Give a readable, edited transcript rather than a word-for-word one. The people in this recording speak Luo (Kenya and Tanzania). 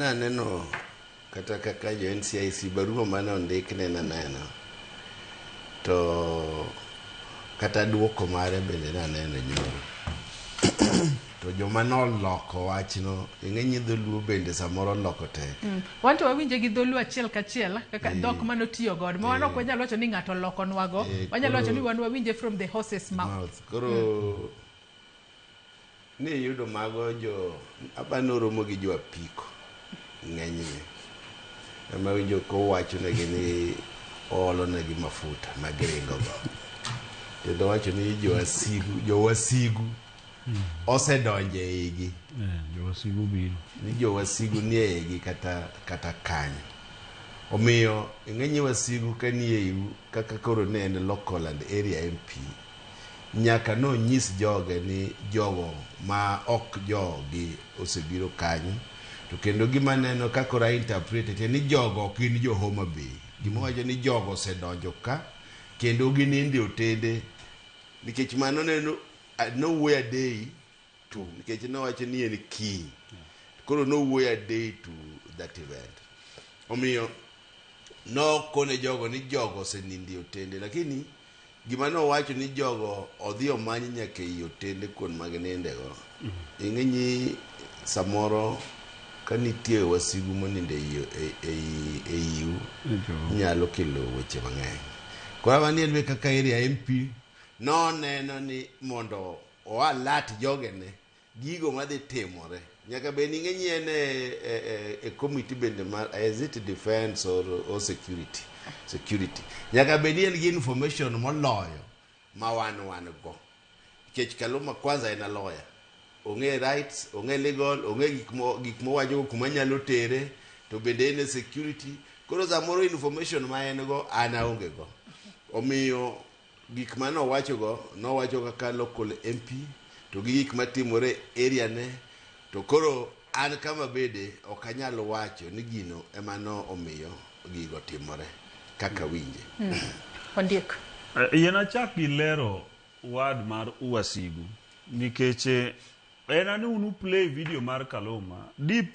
Naneno kata kaka jo NCIC barua mane ondikne naneno to kata duoko mare bende naneno nyoro to joma noloko wachno ing'e ni dholuo bende samoro loko tek. Wan to wawinje gi dholuo achiel kachiel kaka dhok manotiyo godo ma wan ok wanyal wacho ni ng'ato olokonwago. Wanyalo wacho ni wan wawinje from the horse's mouth. Mouth. Koro Ni yudo mago jo aba noromo gi jo apiko ng'enyne ema winjo kowachonegi ni oolonegi mafuta ma giringogo kendo owacho ni jowasigu jowasigu osedonjo e igi. Eh, jowasigu biro. Ni jowasigu nie igi kata kata kanyo. Omiyo ing'eny wasigu ka nie iu kaka koro ne en local and area MP Nyaka nonyis joge ni jogo ma ok jogi osebiro kanyo. To kendo gima aneno ka koro a interpret it en ni jogo ok gin jo Homa Bay. Gima owacho ni jogo osedonjo ka kendo ginindo e otende nikech mano neno nowuoyo a day to nikech nowacho ni en kiny. Koro nowuoyo a day to that event. Omiyo nokone jogo ni jogo osenindo e otende lakini Gima nowacho ni jogo odhi omany nyaka ei otende kuond ma ginindego. Ing'e ni samoro ka nitie wasigu monindo ei, ei, ei, eiu nyalo kelo weche mang'eny. Koro mani en be kaka area MP noneno ni mondo o alert jogene gigo madhi timore nyaka bed ni ing'e en e, e, e, e committee bende mar is it defense or security security nyaka bed ni en gi information moloyo ma wan wan go nikech Kaluma kwanza en a lawyer ong'e rights ong'e legal ong'e gik mo gik mowacho kuma nyalo tere to bende en e security koro samoro information ma en go an aonge go omiyo Gik ma nowachogo, nowacho kaka local MP to gi gik matimore e area ne to koro an kama bede ok anyal wacho ni gino ema no omiyo gigo timore kaka winje. Ondiek. Yiena achak gi lero word mar uwasigu nikech en ani unu play video mar Kaluma deep.